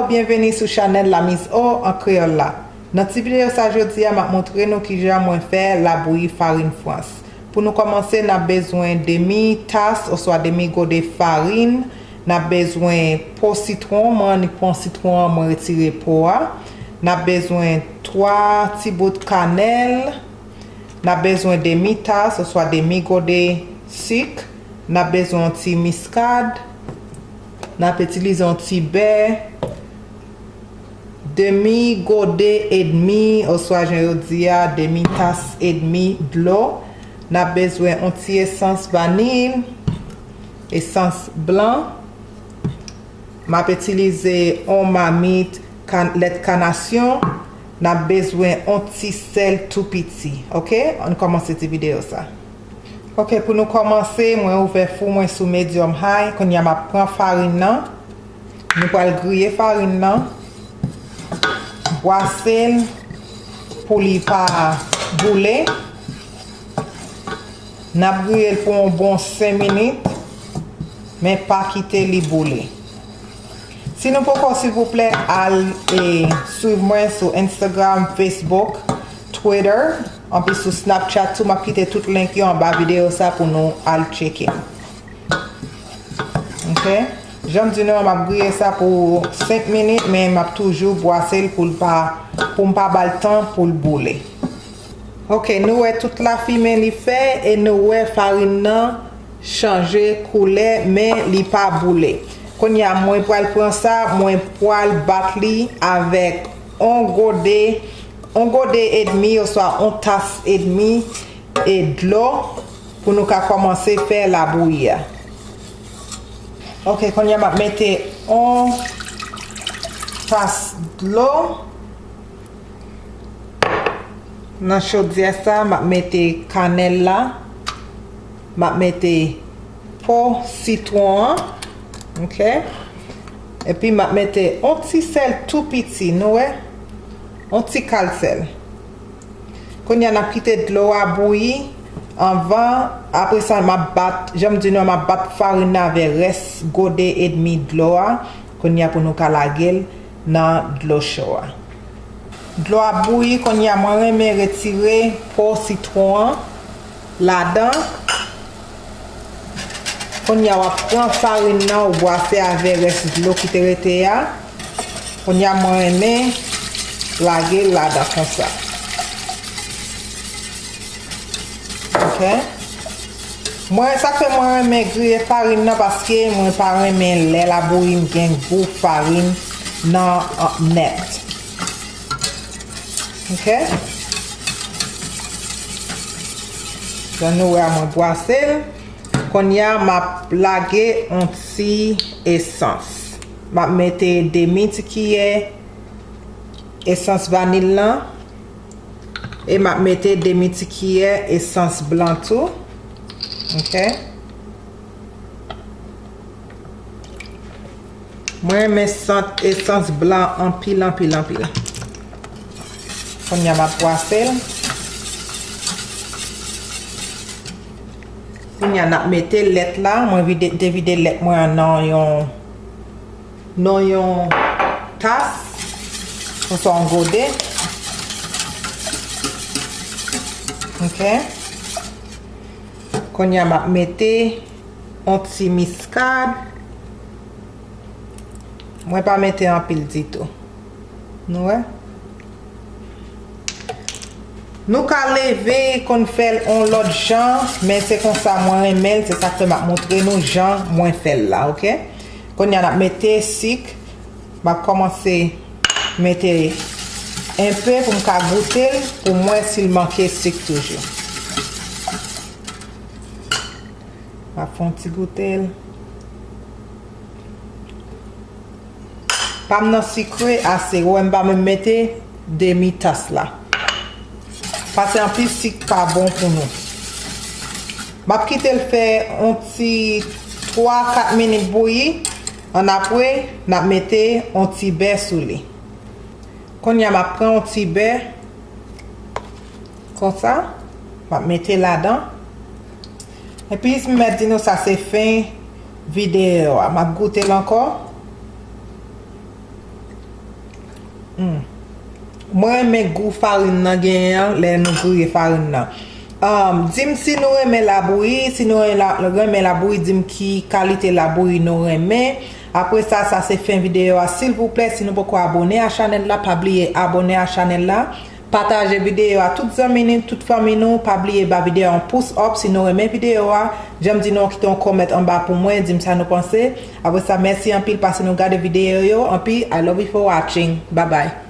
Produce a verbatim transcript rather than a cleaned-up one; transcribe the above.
Byenveni sou chanèl La Mise Au an kreyòl la. Nan ti videyo sa jodi a, m ap montre nou kijan mwen fè labouyi farin Frans. Pou nou kòmanse, n ap bezwen demi tas oswa demi gode farin. N ap bezwen po sitwon, mwen annik pran sitwon an, mwen retire po a. N ap bezwen twa ti bout kanèl. N ap bezwen demi tas oswa demi gode sik. N ap bezwen yon ti miskad. N ap itilize yon ti bè. Demi gode edmi, oswa jan yo di a, demi tas edmi dlo. N ap bezwen yon ti esans vaniy, esans blan. M ap itilize yon mamit kan-, lèt kanasyon. N ap bezwen yon ti sèl tou piti. Oke? Ann kòmanse ti videyo sa. Oke, pou nou kòmanse, mwen ouvè fou mwen sou medium high. Kounye a, m ap pran farin nan. Nou pral griye farin nan, bwase l pou li pa boule. N ap griye l pou yon bon senk minit, men pa kite li boule. Si nou poko, silvouplè, al e swiv mwen sou Instagram, Facebook, Twitter, anpi sou Snapchat tou. M ap kite tout link yo anba videyo sa pou nou al tcheke. Ok? Jan m di nou an, m ap griye sa pou senk minit, men m ap toujou bwase l pou l pa, pou m pa ba l tan pou l boule. Ok, nou wè tout lafimen li fè e nou wè farin nan chanje koulè, men li pa boule. Kounye a, mwen pral pran sa, mwen pral bat li avèk on gode, on gode edmi oswa on tas edmi e dlo pou nou ka kòmanse fè labouyi a. Ok, kounye a m ap mete on tas dlo nan chodyè sa, m ap mete kanèl la, m ap mete po sitwon an, ok? Epi m ap mete on ti sèl tou piti, nou wè? On ti kal sèl. Kounye a, n ap kite dlo a bouyi anvan, apre sa, m ap bat, jan m di nou, m ap bat farin nan avè rès gode edmi dlo a. Kounye a, pou nou ka lage l nan dlo cho a. Dlo a bouyi, kounye a, mwen renmen retire po sitwon an ladan. Kounye a, w ap pran farin nan, ou bwase avè rès dlo ki te rete a. Kounye a, mwen renmen lage l ladan konsa. Ok. Mwen, sa k fè mwen renmen griye farin nan, paske mwen pa renmen lè l ap bouyi m gen gou farin nan, an, nèt. Ok. Jan nou wè a, mwen bwase l. Kounye a, m ap lage on ti esans. M ap mete demi ti kiyè esans vanil lan. E m ap mete demi ti kiyè esans blan tou. Ok. Mwen renmen sant esans blan anpil, anpil, anpil. Kounye a m ap bwase l. Kounye a n ap mete lèt la. Mwen vide, devide lèt mwen an nan yon, nan yon tas. Oswa yon gode. Ok. Kounye a m ap mete yon ti miskad. Mwen pa mete anpil ditou. Nou wè? Nou ka leve konn fè l on lòt jan, men se konsa mwen renmen l, se sa k fè m ap montre nou jan mwen fè l la, ok? Kounye a n ap mete sik, m ap kòmanse mete enpe pou m ka goute l, pou m wè si l manke sik toujou. M ap fè yon ti goute l. Pa m nan sikre ase, ou wè m pa menm mete demi tas la. Paske anpil sik pa bon pou nou. M ap kite l fè yon ti twa kat minit bouyi. Annapre, n ap mete yon ti bè sou li. Kounye a, m ap pran yon ti bè. Konsa, m ap mete ladan. Epi, m mèt di nou sa se fen videyo a. M ap goute l ankò. Mwen renmen gou farin nan genyen an lè nou griye farin nan. Um, di m si nou renmen labouyi, si nou renmen la- renmen labouyi, di m ki kalite labouyi nou renmen. Apre sa, sa se fen videyo a. Silvouplè, si nou poko abone a chanèl la, pa bliye abone a chanèl la. Pataje videyo a tout zanmi nou, tout fanmi nou. Pa bliye ba videyo a yon pous up si nou renmen videyo a. Jan m di nou, kite yon kòmant anba pou mwen, di m sa nou panse. Apre sa, mèsi anpil paske nou gade videyo yo. Anpil, I love you for watching. Bye bye.